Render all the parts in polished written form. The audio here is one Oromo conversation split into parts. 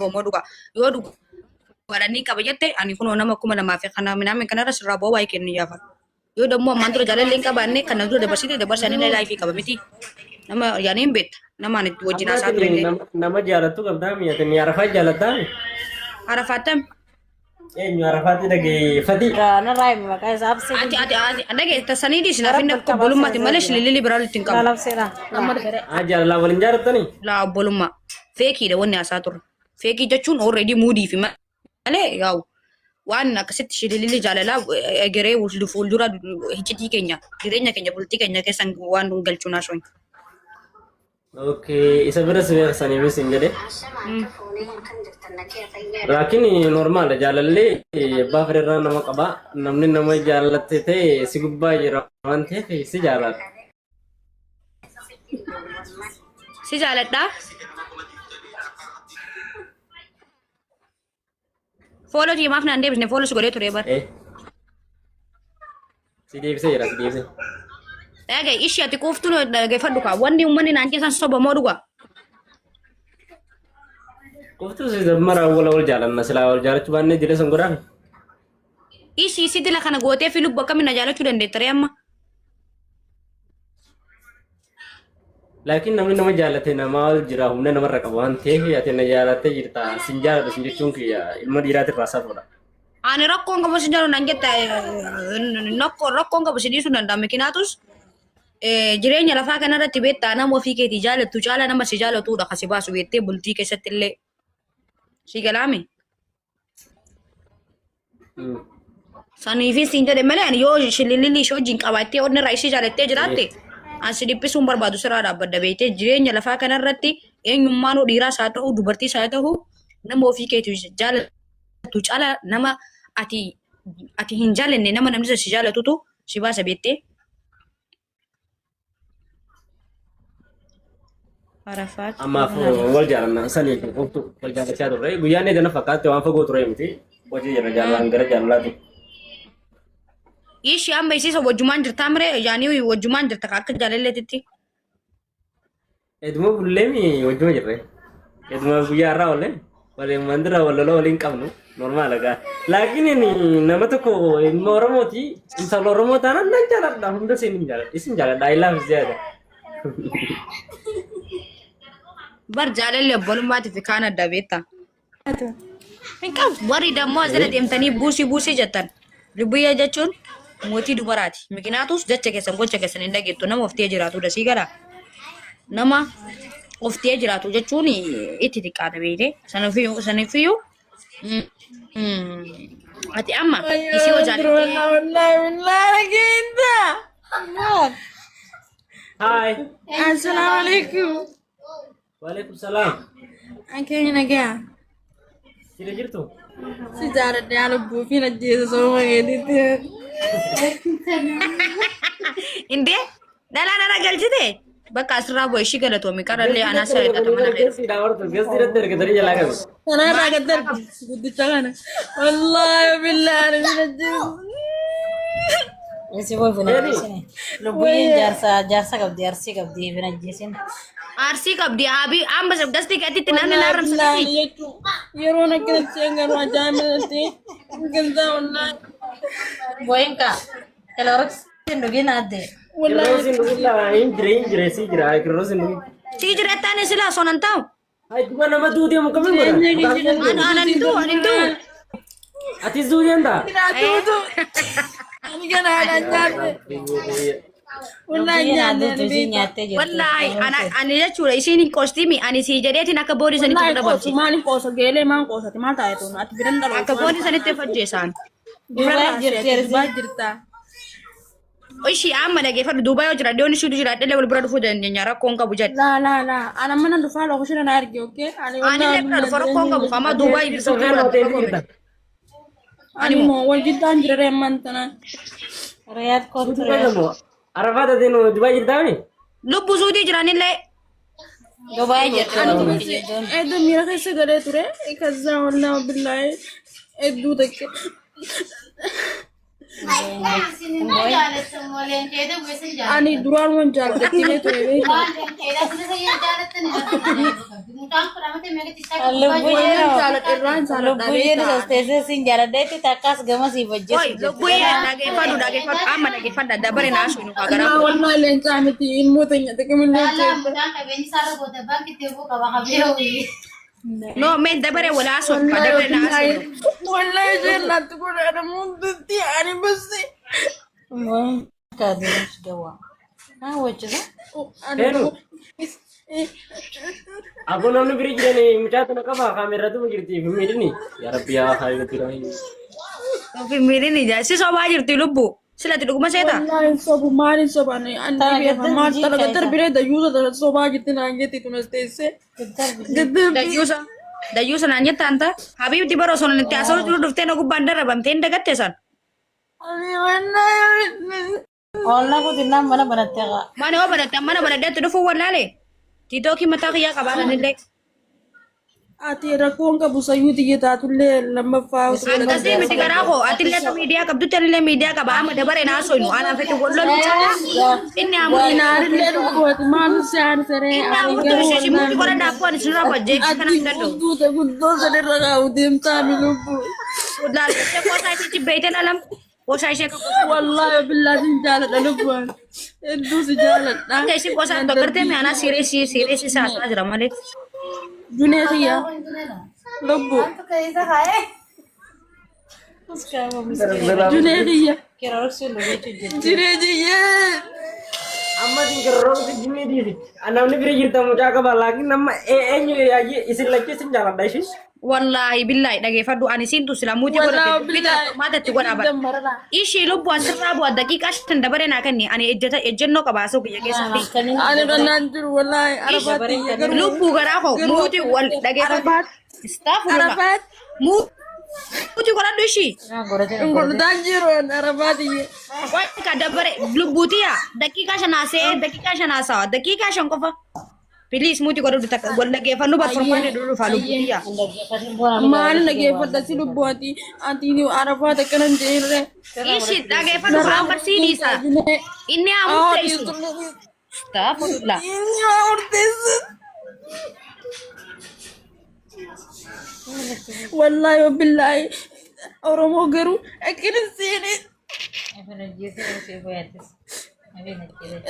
Oromoo dhugaa yoo dhugaadhaan ni qaba jette ani kunoo nama 2000 fi kana minaamin kanarra sirraa bu'aa waa'ee kennu yaafa. Yoo dammoo ammaan dura jaalallee hin qabaanne kana dura dabarsite dabarse ani laayifii qaba miti. Nama yaani hin beekta nama ani wajjin Amma haasaa ati ture illee. nama jaalattu qabdaa mi ati ni arafaa jaalattaa mi? Arafaattam Eenyu arafaatti dhageeffati? Narraa himi maqaa isaa absee. Ati ati ati dhageessa sanii dhiisi naaf inni akka obbolummaati malee shililli biraa walitti hin qabu. Laalabseedha. Amma dhufere. Ah jaalalaa waliin jaalattanii? Laa obbolummaa feekiidha wanni haasaa turre. Feekii jechuun already muudii fi malee yaa'u waan akkasitti shililli jaalalaa egeree fuuldura hiccitii keenya jireenya keenya bultii keenya keessan waan galchuun haasoo. Okay, isa bira si beeksisaniifis hin jedhe. Laakiin normaala jaalalli abbaa fedherraa nama qaba. Namni nama jaalatte ta'e si gubbaa jira waan ta'eef si jaalata. Si jaaladhaa? Fooloo kiyya maaf naan deebisne fooloo si godhee ture bar. Eh. Si deebisee jira si deebisee. Dhaga'i ishii ati quuftuu dhaggeeffadhu kaa wanni uummanni naan keessan soba moo dhugaa? Qoftuu si zammara wal wal jaalanna silaa wal jaalachuu baannee jira san godhaan. Ishii si dila kana gootee fi lubbu akkamiin na jaalachuu dandeetta ree amma? Laakiin namni nama jaalate namaa ol jira humna namarra qaba waan ta'eef ati na jaalattee jirta sin jaaladha sin jechuun kiyya ilma dhiiraatirraa safuudha. Ani rakkoon qabu si jaalu naan jetta rakkoon qabu si dhiisuu danda'a mikinaatus jireenya lafaa kanarratti beektaa nama ofii keetii jaalattu caalaa nama si jaalatudha kasi baasu beektee bultii keessatti illee si galaame. Saniifis siin jedhe malee ani yoo shilililli ishee wajjin qabaattee onni irraa ishee jaalattee jiraatte an si dhiphisuu hin barbaadu sirraa dhaabbadha beektee jireenya lafaa kanarratti eenyummaanuu dhiiraas haa ta'u dubartiis haa ta'u nama ofii keetii jaalattu caala nama ati ati hin jaalanne nama namni si jaalatutu si baasa beektee. Arafaat. Ammaaf wal jaalanna sanii fi qoftu wal jaalachaa turre guyyaan eegana fakkaatti waan fagoo ture miti hojii jira jaalalaan gara jaalalaati. Ishii amma isiisa wajjumaan jirtaa miree yaanii wajjumaan jirta akka jaalalleetitti. Eduma bulleemi wajjuma jirre. Eduma guyyaa irraa oolle waliin mandira wal lola waliin qabnu normaala gaa. Laakiin inni nama tokko ilma Oromooti intala Oromoo taanaan nan jaaladha hunda isin hin jaaladha isin jaaladha I love ziyaada. Bar jaalalli obbolummaatiif kaan adda beektaa. Hin qabu. Warri dammoo asirra deemtanii buusii buusii jettan. Lubbiyya jechuun mootii dubaraati. Mikinaatus jecha keessan gocha keessan hin dhageettu nama oftee jiraatudha sii gara. Nama oftee jiraatu jechuun itti xiqqaata beekte. Sanifiyyuu sanifiyyuu ati amma isii hoo jaalattee Hi. Assalamu alaikum. Waalaikum salaam. Akkami nagaa? Sira jirtu? Si jaaladhe yaa lubbuu fi ajjeesa sooma keetitti. Indee dhalaa nana galchite bakka asirraa bu'e ishii galatoomi qarallee anaa siree mana keessa. Gasiidha hortu gasii irratti ergatanii jalaa qabu. Kanarraa gad darbi guddicha kana. Wallaahi billaahi ani sin ajjeesa. Isi boy fina ajjeesine. Lubbuun jaarsa jaarsa qabdi arsii qabdi fina ajjeesine. Arsii qabdi aabii amma gastii keetitti namni Wallaahi naa billaahi ramsatti. jechuun yeroon akkanatti hangaruu ajaa'iba ta'e gandaa wallaahi. Boyin ka. Kiloroksiin dhugin adde. Wallaahi Kirroosiin dhugullaa hin jire hin jire sii jira kirroosiin dhugin. Sii jirattaan silaa sonan ta'u. Hai duba nama du'u deemu kamiin godha? Jireenya kiyya Ani anan hin du'u ani hin du'u. Atis du'u deemta? Tuutu. Ani kana haadhaan nyaanne. Wallaahi Lubbuun nyaanne adde ani isii beekta. nyaattee jirti. Wallaahi ana ani jechuudha isiin hin qoostimi ani sii jedheetiin akka boodii sanitti Wallaahi fudha qoosu barsiisa. maaliif qoosa geelee maan qoosati maal taa'e tuun ati biran dhalootu Akka boodii sanitti hojjeesaan. Dubaay jirti Dubaay erzi. jirta. Ishii amma dhageeffadhu Duubaa yoo jiraadhe yoon ishiitu jiraadhe illee wal bira dhufuu dandeenya rakkoon qabu jedhe. Laa laa laa ana mana dhufaa lookishina na arge okkee. Ani Ani illee bira dhufa rakkoon qabu kama Duubaa ibsuu Sofeen hoteelii jirta. Ani moo wal jiddaan jira reemman tanaan. Riyaad kootu Suutii riyaad. fayyadamu. Arafaat atiin Dubaay jirtaami? Lubbu suutii jiranillee Dubaay jirti wanti jechuun. Hedduu miira keessa galee ture. Kazzaa wallaahi billaahi hedduu takke. Ani duraan waan jaalladhee ture beektaa. Lubbuyyeen Jaaladha irraan jaaladha lubbuyyeen beektaa. isas teessee sin jaaladheetti takkaas gama siif Oi, hojjetu. lubbuyyee dhageeffadhu dhageeffadhu amma dhageeffadha dabare naasuu nu garaa. Naa wallahi leencaa miti ilmoo teenya xiqimillee jechuudha. No, mee dabare walaa soo dabare naasuu. Wallahi isheen naatti godhaadha muuntutti ani basi. Kaadiruus gawaa. Haa wajjira. Eenyu? Aboo namni bira jiran mucaa tana qaba kaameeraatu jirti fi miidhini. Yaa Rabbi yaa Khaalid Ibrahim. Ofi miidhini jaa si sobaa jirti lubbu. Silati dhuguma seeta. Wallahi hin sobu maal hin soban ani Tana beeka maal gaddar tana gaddar jii biree dayyuusa tana sobaa jirti naan jetti tunas teessee. Gaddar Dayyuusa. Dayyuusa naan jetta anta. Habiibti bara osoo itti haasa'u jiru dhuftee na gubbaan darrabamtee hin dagatte san. Ani wallahi. Oolna kutinaan mana banattee qaa. Mana yoo banatte mana banadheetti dhufuu wallaale. Tiitookii mataa kiyyaa qabaatan. Ati rakkoon qabu sayyuu xiyya taatullee lammaffaa osoo Akkasii miti garaa koo atillee akka miidiyaa qabdutti anillee miidiyaa qaba amma dabare naa soynu anaan fedhi wallolu caalaa inni ammoo Inaalillee dhukkubat maal si aansaree inni ani ammoo garuu ishee muki wallahi godhadhaa akkoo ani sinirraa bajjeechi kana ati hin danda'u. gudduuta guddoo sanirra kaa'u deemtaa mi lubbu. Laaltee qoosaa ishee jibbeeyte lalam qoosaa ishee kan qoosaa Wallahi billaa sin jaaladha lubbuun hedduu si jaaladha. Akka isheen qoosaa tokkortee mi'aanaa siireesii siireesii saasaa jira malee. Junee kiyya lubbu junee kiyya jiree jiyyee. Amma sinkarroomsi jinnii dhiisi. Namni bira jirta mucaa qaba laakiin amma eenyu isin lachuu isin jaaladha ishis. Wallaahi billaahi dhageeffadhu ani siintu sila muutii Wallaahi godhate billaahi. maata itti godhaa bara. Ishii lubbu asirraa bu'a daqiiqaa 5 dabaree naa kenni ani ejjeta ejjennoo qaba asoo biyya keessatti. Ani kanaan jiru wallahi arafaatti garuu Lubbuu garaa koo muutii wal dhageeffadhu. Arafaat Istaafurra. Arafaat Muutii godhadhu ishii. Ngordaan jiru arafaatti. Wanta dabare lubbuutiya daqiiqaa 5 haasa'ee daqiiqaa 5 haasawa daqiiqaa 5 qofa. Please muutii godhadhu takka wal dhageeffannu barfamanii dhufa lubbuutiya. Maal dhageeffadha si lubbu ati ati arafaat akkanan jeerre. Ishii dhageeffadhu kaan barsiisa. Inni haa murteessu. Istaafurra. Inni haa murteessu. Wallaahi billaahi Oromoo garuu akkana seene.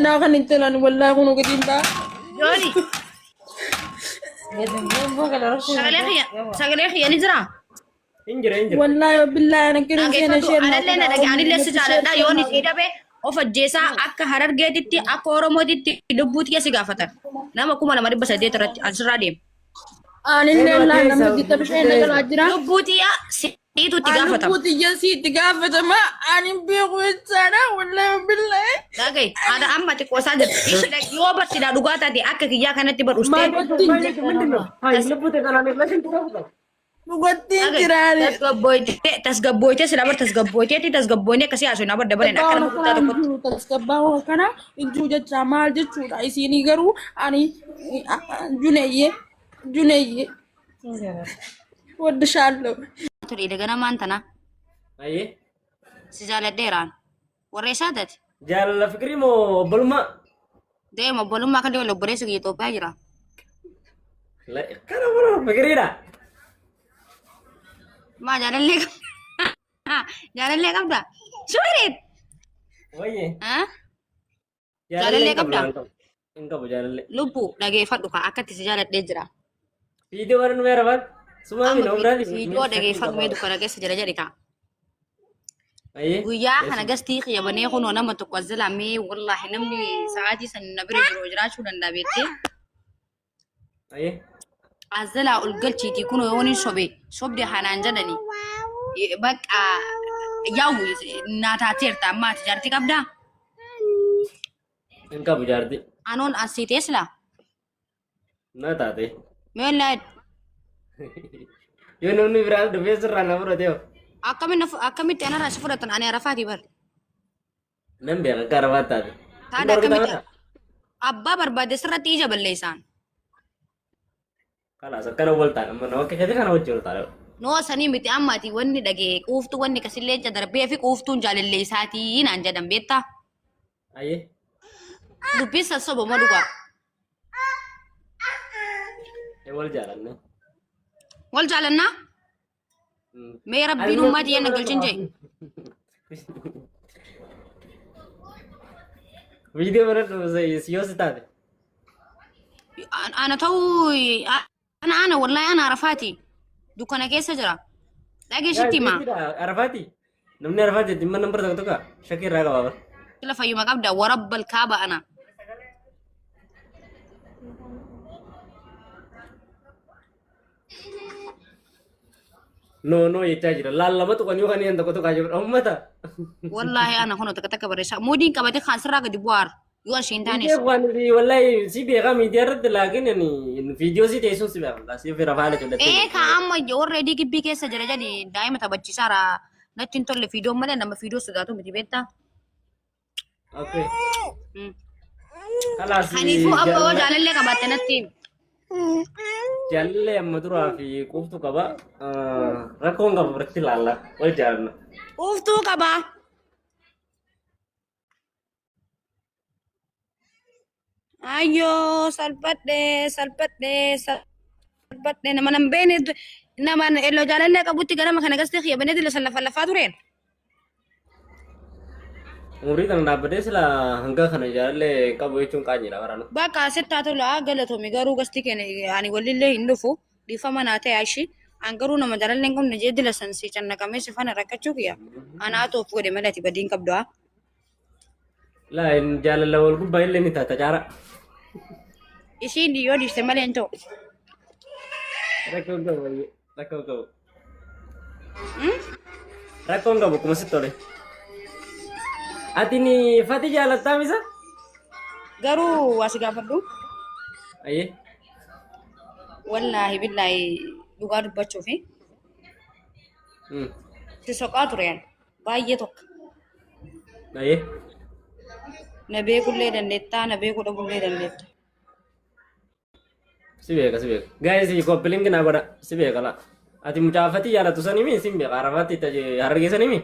Naa kan hin tolan wallaahi kun gadi hin ba'a. Jooni. Sagalee kiyya ni jira. Hin jira hin jira. Wallaahi billaahi ani akkana seene Dhageeffadhu isheen anallee na dhage anillee si jaaladha yoon isii dhabe of ajjeesaa akka harargeetitti akka oromootitti lubbuu xiyya si gaafatan nama 2800 irratti asirraa deema. Anillee laa namni gita bisheen dhagalaa jira. Lubbuu xiyya siitu itti gaafatama. Lubbuu xiyya si itti gaafatama ani beeku jechaadha wallaahi billaahi. Dhagaye ana amma xiqqoosaa jirti. Ishii yoo barsiidhaa dhugaa taate akka kiyyaa kanatti barustee ምንድን ነው? አይ ልቡ ተቀላለ ለሽንት ነው። Dhugattiin jiraani. Tasgabboytee tasgabboytee sila bar tasgabboyteetti tasgabboynee akkasii haasofna bar dabareen akka nama guddaa tokkotti. Tasgabbaa kana hin jiru jecha maal jechuudha isinii garuu ani juneeyye juneeyye waddishaallo. Ture ganamaan tana Ayyee. si jaaladheeraan warra isaa taate. Jaalala fikirii moo obbolummaa? Deema obbolummaa kan deemu obboleessi kiyya Itoophiyaa jira. Kana bro fikiriidha. Maa jaalallee qabda? Jaalallee qabda? Shuureet! Wayye. Jaalallee qabdaa? Hin qabu jaalallee. Lubbu dhageeffadhu kaa akkatti si jaaladhee jira. Viidiyoo bara nu meera Sumaa mi Amma viidiyoo dhageeffadhu mee dukkana keessa jira jedhi kaa. Ayyee. Guyyaa kana gastii kiyya banee kunoo nama tokko as jalaa mee wallaahi namni sa'aatii san na bira jiru jiraachuu danda'a beektee. Ayyee. As jalaa ol galchiitii kunoo yoon hin sobe sobde hanaan jedhani. Bakka yaa'u naa taateerta amma ati jaartii qabdaa? Hin qabu jaartii. Anoon as siitee silaa? Na taate. Mee wallaahi Yoo namni biraa dhufee sirraa na fudhate hoo? Akkamitti anarraa si fudhatan ani arafaati bar. Nan beeka akka arafaat taate. Taate akkamitti abbaa barbaade sirratti ija balleessaan. Kalaas akkana wal ta'a amma nama akka keetii kana wajjin wal ta'a. Noo sanii miti amma ati wanni dhagee quuftuu wanni kasillee darbee fi quuftuun jaalallee isaatii naan jedhan beektaa? Ayyee. Dubbiin sassoba moo dhugaa? Wal jaalanne. Wal jaalannaa? Mee rabbiin ummaa tiyya na galchin jee. Viidiyoo baradhu yoo si taate. Ana ta'uu ana ana wallahi ana Arafaati. Dukkana keessa jira. Dhageessitti himaa. Arafaati. Namni Arafaati dhimma nambara tokko tokko shakkii irraa qaba bara. Sila fayyuma qabda warabbal kaaba ana. No no jechaa jira. Laal lama tuqanii kan inni tokko tokko jiru. Uummata. Wallahi ana kun takka takka barreessa. Muudiin qabate kan sirraa gadi bu'aara. Yoo isheen taanes. Waan wallahi si beekaa miidiyaa irratti laakiin ani viidiyoo si teessuun si beekaa. Si ofirra faana cudhattee. Ee ka amma already gibbii keessa jira jedhi daa'ima taphachiisaara. Natti hin tolle fiidoon malee nama fiidoo sodaatu miti beektaa. Okay. Kalaas. Kaniifuu amma yoo jaalallee qabaatte natti himi. Jaalallee amma duraa fi quuftu qaba. Rakkoon qaba biratti ilaalla. Wal jaalanna. Quuftuu qaba. Ayyoo salphadhee salphadhee salphadhee nama nan beekne nama elloo jaalallee qabutti ganama kana gastee kiyya banee dila san lafa lafaa tureen. Umurii kana dhaabbatee sila hanga kana jaalallee qabu jechuun qaanyiidha barana. Bakka asitti haa tolu haa galatoomi garuu gasti keenya ani walillee hin dhufu dhiifama naa ta'e ashi an garuu nama jaalallee hin qabne jee dila san si cannaqamee si fana rakkachuu kiyya anaa toof godhe malee ati badiin qabdu haa. Laa jaalala wal gubbaa illee ni taata caara. Isiin yoo dhiiste malee hin ta'u. Rakkoon qabu rakkoon qabu. Rakkoon qabu akkuma sitti tole. Ati ni fati jaalattaa misa? Garuu waa si gaafadhu. Ayyee. Wallaahi billaahi dhugaa dubbachuufi si soqaa ture ani baay'ee tokko. Ayyee. Na beekullee dandeettaa na beekuu dhabullee dandeetta. Si beeka si beeka. Guys copy link naa godha si beeka la. Ati mucaa fatii jaalattu sanii mi sin beeka Arafaatti harargee sanii mi?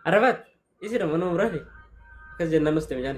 Arafaat isi dha manuma biraati. Akkas jennaan nus ta'e mucaan.